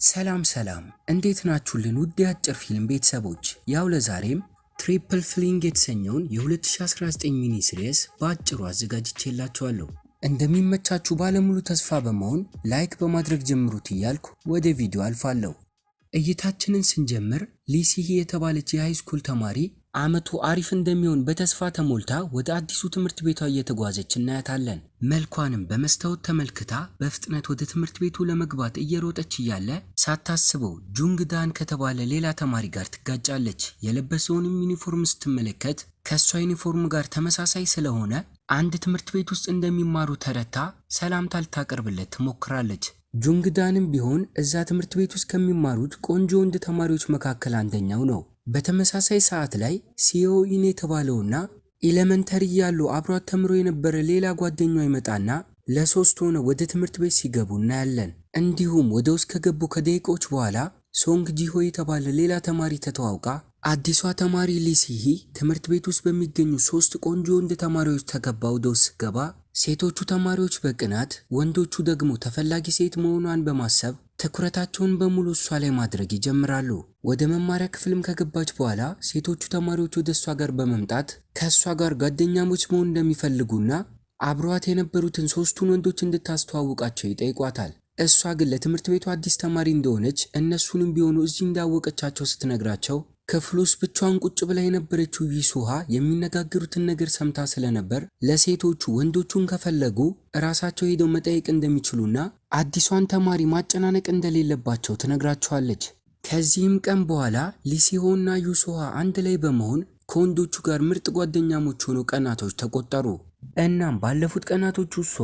ሰላም ሰላም፣ እንዴት ናችሁልን? ውድ የአጭር ፊልም ቤተሰቦች፣ ያው ለዛሬም Triple Fling የተሰኘውን የ2019 mini series በአጭሩ አዘጋጅቼላችኋለሁ። እንደሚመቻችሁ ባለሙሉ ተስፋ በመሆን like በማድረግ ጀምሩት እያልኩ ወደ ቪዲዮ አልፋለሁ። እይታችንን ስንጀምር ሊሲሂ የተባለች የ high school ተማሪ አመቱ አሪፍ እንደሚሆን በተስፋ ተሞልታ ወደ አዲሱ ትምህርት ቤቷ እየተጓዘች እናያታለን። መልኳንም በመስታወት ተመልክታ በፍጥነት ወደ ትምህርት ቤቱ ለመግባት እየሮጠች እያለ ሳታስበው ጁንግ ዳን ከተባለ ሌላ ተማሪ ጋር ትጋጫለች። የለበሰውንም ዩኒፎርም ስትመለከት ከእሷ ዩኒፎርም ጋር ተመሳሳይ ስለሆነ አንድ ትምህርት ቤት ውስጥ እንደሚማሩ ተረድታ ሰላምታ ልታቀርብለት ትሞክራለች። ጁንግዳንም ቢሆን እዛ ትምህርት ቤት ውስጥ ከሚማሩት ቆንጆ ወንድ ተማሪዎች መካከል አንደኛው ነው። በተመሳሳይ ሰዓት ላይ ሲዮኢን የተባለውና elementary እያሉ አብሯት ተምሮ የነበረ ሌላ ጓደኛው ይመጣና ለሶስት ሆነው ወደ ትምህርት ቤት ሲገቡ እናያለን። እንዲሁም ወደ ውስጥ ከገቡ ከደቂቆች በኋላ ሶንግ ጂሆ የተባለ ሌላ ተማሪ ተተዋውቃ አዲሷ ተማሪ ሊሲሂ ትምህርት ቤት ውስጥ በሚገኙ ሶስት ቆንጆ ወንድ ተማሪዎች ተከባ ወደ ውስጥ ስትገባ ሴቶቹ ተማሪዎች በቅናት፣ ወንዶቹ ደግሞ ተፈላጊ ሴት መሆኗን በማሰብ ትኩረታቸውን በሙሉ እሷ ላይ ማድረግ ይጀምራሉ። ወደ መማሪያ ክፍልም ከገባች በኋላ ሴቶቹ ተማሪዎች ወደ እሷ ጋር በመምጣት ከእሷ ጋር ጓደኛሞች መሆን እንደሚፈልጉና አብሯት የነበሩትን ሶስቱን ወንዶች እንድታስተዋውቃቸው ይጠይቋታል። እሷ ግን ለትምህርት ቤቱ አዲስ ተማሪ እንደሆነች፣ እነሱንም ቢሆኑ እዚህ እንዳወቀቻቸው ስትነግራቸው ክፍሉ ውስጥ ብቻዋን ቁጭ ብላ የነበረችው ይሱሃ የሚነጋገሩትን ነገር ሰምታ ስለነበር ለሴቶቹ ወንዶቹን ከፈለጉ እራሳቸው ሄደው መጠየቅ እንደሚችሉና አዲሷን ተማሪ ማጨናነቅ እንደሌለባቸው ትነግራቸዋለች። ከዚህም ቀን በኋላ ሊሲሆና ዩሱሃ አንድ ላይ በመሆን ከወንዶቹ ጋር ምርጥ ጓደኛሞች ሆነው ቀናቶች ተቆጠሩ። እናም ባለፉት ቀናቶች እሷ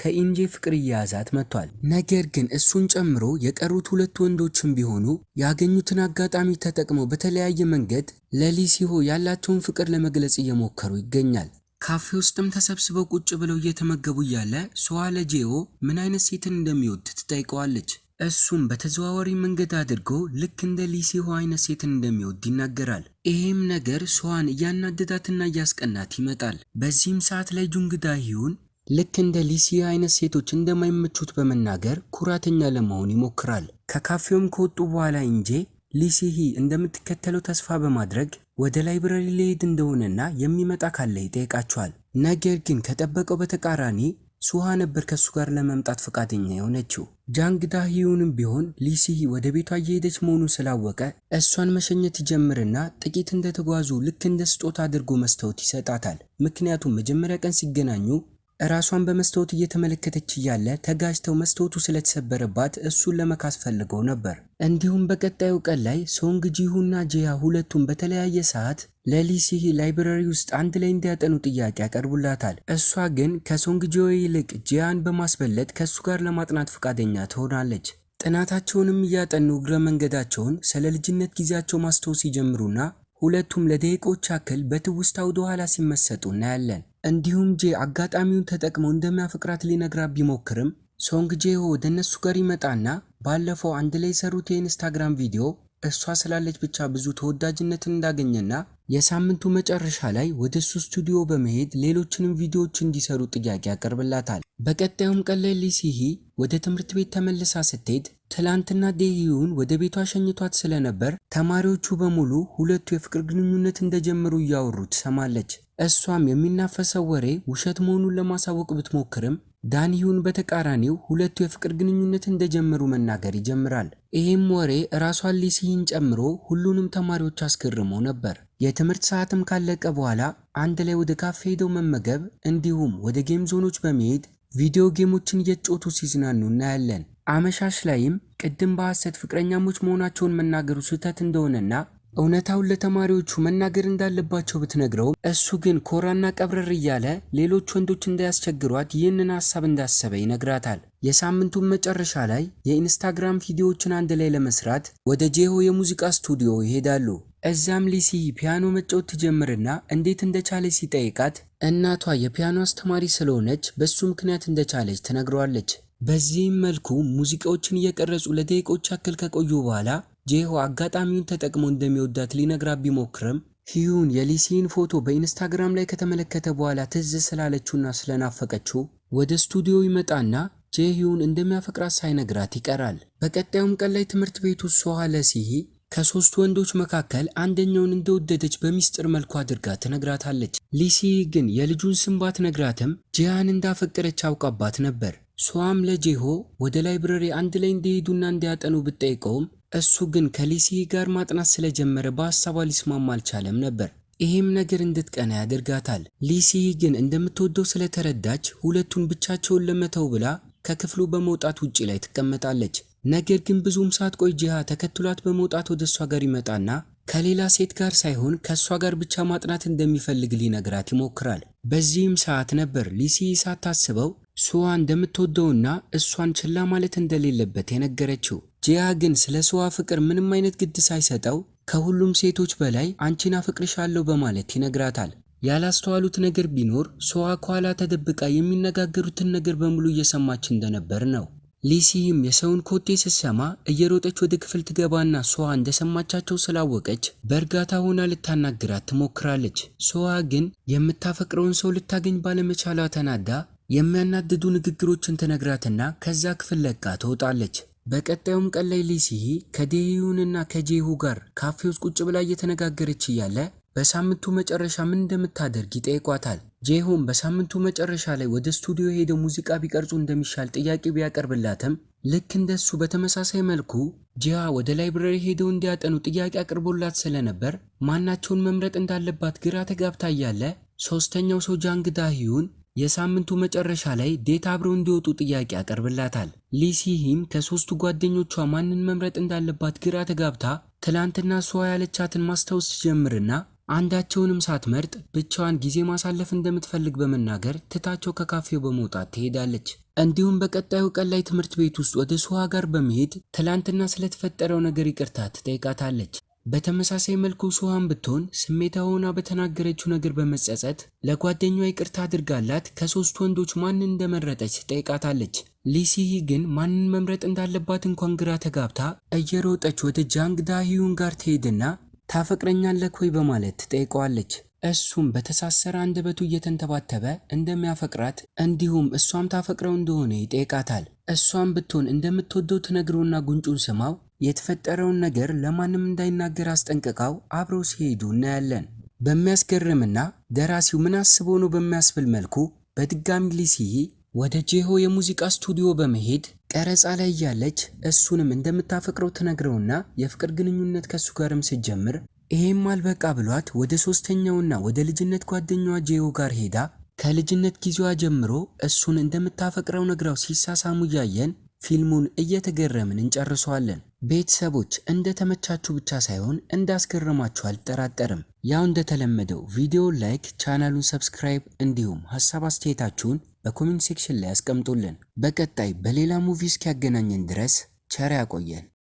ከኢንጄ ፍቅር እየያዛት መጥቷል። ነገር ግን እሱን ጨምሮ የቀሩት ሁለት ወንዶችም ቢሆኑ ያገኙትን አጋጣሚ ተጠቅመው በተለያየ መንገድ ለሊሲሆ ያላቸውን ፍቅር ለመግለጽ እየሞከሩ ይገኛል። ካፌ ውስጥም ተሰብስበው ቁጭ ብለው እየተመገቡ እያለ ሶዋ ለጄኦ ምን አይነት ሴትን እንደሚወድ ትጠይቀዋለች። እሱም በተዘዋዋሪ መንገድ አድርጎ ልክ እንደ ሊሲሆ አይነት ሴትን እንደሚወድ ይናገራል። ይሄም ነገር ሶዋን እያናደዳትና እያስቀናት ይመጣል። በዚህም ሰዓት ላይ ጁንግዳ ሂዩን ልክ እንደ ሊሲ አይነት ሴቶች እንደማይመቹት በመናገር ኩራተኛ ለመሆን ይሞክራል። ከካፌውም ከወጡ በኋላ እንጄ ሊሲሂ እንደምትከተለው ተስፋ በማድረግ ወደ library ሊሄድ እንደሆነና የሚመጣ ካለ ይጠይቃቸዋል። ነገር ግን ከጠበቀው በተቃራኒ ሱሃ ነበር ከሱ ጋር ለመምጣት ፈቃደኛ የሆነችው። ጃንግ ዳሂዩንም ቢሆን ሊሲሂ ወደ ቤቷ እየሄደች መሆኑን ስላወቀ እሷን መሸኘት ይጀምርና ጥቂት እንደተጓዙ ልክ እንደ ስጦታ አድርጎ መስታወት ይሰጣታል። ምክንያቱም መጀመሪያ ቀን ሲገናኙ እራሷን በመስታወት እየተመለከተች እያለ ተጋጅተው መስታወቱ ስለተሰበረባት እሱን ለመካስ ፈልገው ነበር። እንዲሁም በቀጣዩ ቀን ላይ ሶንግ ጂሁና ጂያ ሁለቱም በተለያየ ሰዓት ለሊሲሂ library ውስጥ አንድ ላይ እንዲያጠኑ ጥያቄ ያቀርቡላታል። እሷ ግን ከሶንግ ጂሆ ይልቅ ጂያን በማስበለጥ ከእሱ ጋር ለማጥናት ፈቃደኛ ትሆናለች። ጥናታቸውንም እያጠኑ እግረ መንገዳቸውን ስለ ልጅነት ጊዜያቸው ማስታወስ ይጀምሩና ሁለቱም ለደቂቆች ያክል በትውስታ ወደ ኋላ ሲመሰጡ እናያለን። እንዲሁም ጄ አጋጣሚውን ተጠቅመው እንደሚያፈቅራት ሊነግራት ቢሞክርም ሶንግ ጄሆ ወደ እነሱ ጋር ይመጣና ባለፈው አንድ ላይ የሰሩት የኢንስታግራም ቪዲዮ እሷ ስላለች ብቻ ብዙ ተወዳጅነትን እንዳገኘና የሳምንቱ መጨረሻ ላይ ወደ እሱ ስቱዲዮ በመሄድ ሌሎችንም ቪዲዮዎች እንዲሰሩ ጥያቄ ያቀርብላታል። በቀጣዩም ቀን ላይ ሊሲሂ ወደ ትምህርት ቤት ተመልሳ ስትሄድ ትላንትና ዴሂዩን ወደ ቤቷ ሸኝቷት ስለነበር ተማሪዎቹ በሙሉ ሁለቱ የፍቅር ግንኙነት እንደጀመሩ እያወሩ ትሰማለች። እሷም የሚናፈሰው ወሬ ውሸት መሆኑን ለማሳወቅ ብትሞክርም ዳንሂውን በተቃራኒው ሁለቱ የፍቅር ግንኙነት እንደጀመሩ መናገር ይጀምራል። ይህም ወሬ ራሷን ሊሲሂን ጨምሮ ሁሉንም ተማሪዎች አስገርሞ ነበር። የትምህርት ሰዓትም ካለቀ በኋላ አንድ ላይ ወደ ካፌ ሄደው መመገብ እንዲሁም ወደ game zone ኦች በመሄድ video game ኦችን እየተጫወቱ ሲዝናኑ እናያለን። አመሻሽ ላይም ቅድም በሐሰት ፍቅረኛሞች መሆናቸውን መናገሩ ስህተት እንደሆነና እውነታውን ለተማሪዎቹ መናገር እንዳለባቸው ብትነግረውም እሱ ግን ኮራና ቀብረር እያለ ሌሎች ወንዶች እንዳያስቸግሯት ይህንን ሀሳብ እንዳሰበ ይነግራታል። የሳምንቱን መጨረሻ ላይ የኢንስታግራም ቪዲዮዎችን አንድ ላይ ለመስራት ወደ ጄሆ የሙዚቃ ስቱዲዮ ይሄዳሉ። እዛም ሊሲ ፒያኖ መጫወት ትጀምርና እንዴት እንደቻለች ሲጠይቃት እናቷ የፒያኖ አስተማሪ ስለሆነች በሱ ምክንያት እንደቻለች ትነግረዋለች። በዚህም መልኩ ሙዚቃዎችን እየቀረጹ ለደቂቆች ያክል ከቆዩ በኋላ ጄሆ አጋጣሚውን ተጠቅሞ እንደሚወዳት ሊነግራት ቢሞክርም ሂዩን የሊሲን ፎቶ በኢንስታግራም ላይ ከተመለከተ በኋላ ትዝ ስላለችውና ስለናፈቀችው ወደ ስቱዲዮ ይመጣና ጄሂውን እንደሚያፈቅራት ሳይነግራት ይቀራል። በቀጣዩም ቀን ላይ ትምህርት ቤቱ ሶሃ ለሲሂ ከሶስቱ ወንዶች መካከል አንደኛውን እንደወደደች በሚስጥር መልኩ አድርጋ ትነግራታለች። ሊሲ ግን የልጁን ስም ባትነግራትም ጂያን እንዳፈቀረች አውቃባት ነበር። ሶዋም ለጄሆ ወደ library አንድ ላይ እንዲሄዱና እንዲያጠኑ ብትጠይቀውም እሱ ግን ከሊሲ ጋር ማጥናት ስለጀመረ በሀሳቧ ሊስማማ አልቻለም ነበር። ይሄም ነገር እንድትቀና ያደርጋታል። ሊሲ ግን እንደምትወደው ስለተረዳች ሁለቱን ብቻቸውን ለመተው ብላ ከክፍሉ በመውጣት ውጪ ላይ ትቀመጣለች። ነገር ግን ብዙም ሳትቆይ ጂሃ ተከትሏት በመውጣት ወደ እሷ ጋር ይመጣና ከሌላ ሴት ጋር ሳይሆን ከእሷ ጋር ብቻ ማጥናት እንደሚፈልግ ሊነግራት ይሞክራል። በዚህም ሰዓት ነበር ሊሲ ሳታስበው ሱዋ እንደምትወደውና እሷን ችላ ማለት እንደሌለበት የነገረችው። ጂያ ግን ስለ ሱዋ ፍቅር ምንም አይነት ግድ ሳይሰጠው ከሁሉም ሴቶች በላይ አንቺን አፈቅርሻለሁ በማለት ይነግራታል። ያላስተዋሉት ነገር ቢኖር ሱዋ ከኋላ ተደብቃ የሚነጋገሩትን ነገር በሙሉ እየሰማች እንደነበር ነው። ሊሲም የሰውን ኮቴ ስትሰማ እየሮጠች ወደ ክፍል ትገባና ሶዋ እንደሰማቻቸው ስላወቀች በእርጋታ ሆና ልታናግራት ትሞክራለች። ሶዋ ግን የምታፈቅረውን ሰው ልታገኝ ባለመቻሏ ተናዳ የሚያናድዱ ንግግሮችን ትነግራትና ከዛ ክፍል ለቃ ትወጣለች። በቀጣዩም ቀን ላይ ሊሲ ከዴሂዩንና ከጄሁ ጋር ካፌ ውስጥ ቁጭ ብላ እየተነጋገረች እያለ በሳምንቱ መጨረሻ ምን እንደምታደርግ ይጠይቋታል። ጄሆን በሳምንቱ መጨረሻ ላይ ወደ ስቱዲዮ ሄደው ሙዚቃ ቢቀርጹ እንደሚሻል ጥያቄ ቢያቀርብላትም ልክ እንደሱ በተመሳሳይ መልኩ ጂያ ወደ library ሄደው እንዲያጠኑ ጥያቄ አቅርቦላት ስለነበር ማናቸውን መምረጥ እንዳለባት ግራ ተጋብታ እያለ ሶስተኛው ሰው ጃንግ ዳሂዩን የሳምንቱ መጨረሻ ላይ date አብረው እንዲወጡ ጥያቄ ያቀርብላታል። ሊሲሂም ከሶስቱ ጓደኞቿ ማንን መምረጥ እንዳለባት ግራ ተጋብታ ትላንትና እሷ ያለቻትን ማስታወስ ትጀምርና አንዳቸውንም ሳትመርጥ ብቻዋን ጊዜ ማሳለፍ እንደምትፈልግ በመናገር ትታቸው ከካፌው በመውጣት ትሄዳለች። እንዲሁም በቀጣዩ ቀን ላይ ትምህርት ቤት ውስጥ ወደ ሱሃ ጋር በመሄድ ትላንትና ስለተፈጠረው ነገር ይቅርታ ትጠይቃታለች። በተመሳሳይ መልኩ ሱሃን ብትሆን ስሜታዊ ሆና በተናገረችው ነገር በመጸጸት ለጓደኛዋ ይቅርታ አድርጋላት ከሶስት ወንዶች ማንን እንደመረጠች ትጠይቃታለች። ሊሲሂ ግን ማንን መምረጥ እንዳለባት እንኳን ግራ ተጋብታ እየሮጠች ወደ ጃንግ ዳሂዩን ጋር ትሄድና ታፈቅረኛለህ ወይ በማለት ትጠይቀዋለች። እሱም በተሳሰረ አንደበቱ እየተንተባተበ እንደሚያፈቅራት እንዲሁም እሷም ታፈቅረው እንደሆነ ይጠይቃታል። እሷም ብትሆን እንደምትወደው ትነግረውና ጉንጩን ስማው የተፈጠረውን ነገር ለማንም እንዳይናገር አስጠንቅቃው አብረው ሲሄዱ እናያለን። በሚያስገርምና ደራሲው ምን አስቦ ነው በሚያስብል መልኩ በድጋሚ ሊሲሂ ወደ ጄሆ የሙዚቃ ስቱዲዮ በመሄድ ቀረጻ ላይ እያለች እሱንም እንደምታፈቅረው ትነግረውና የፍቅር ግንኙነት ከሱ ጋርም ስትጀምር ይሄም አልበቃ ብሏት ወደ ሶስተኛውና ወደ ልጅነት ጓደኛዋ ጄሆ ጋር ሄዳ ከልጅነት ጊዜዋ ጀምሮ እሱን እንደምታፈቅረው ነግራው ሲሳሳሙ እያየን ፊልሙን እየተገረምን እንጨርሰዋለን። ቤተሰቦች እንደተመቻችሁ ብቻ ሳይሆን እንዳስገረማችሁ አልጠራጠርም። ያው እንደተለመደው ቪዲዮ like፣ ቻናሉን subscribe እንዲሁም ሀሳብ አስተያየታችሁን በ comment section ላይ አስቀምጡልን። በቀጣይ በሌላ movie እስኪያገናኘን ድረስ ቸር ያቆየን።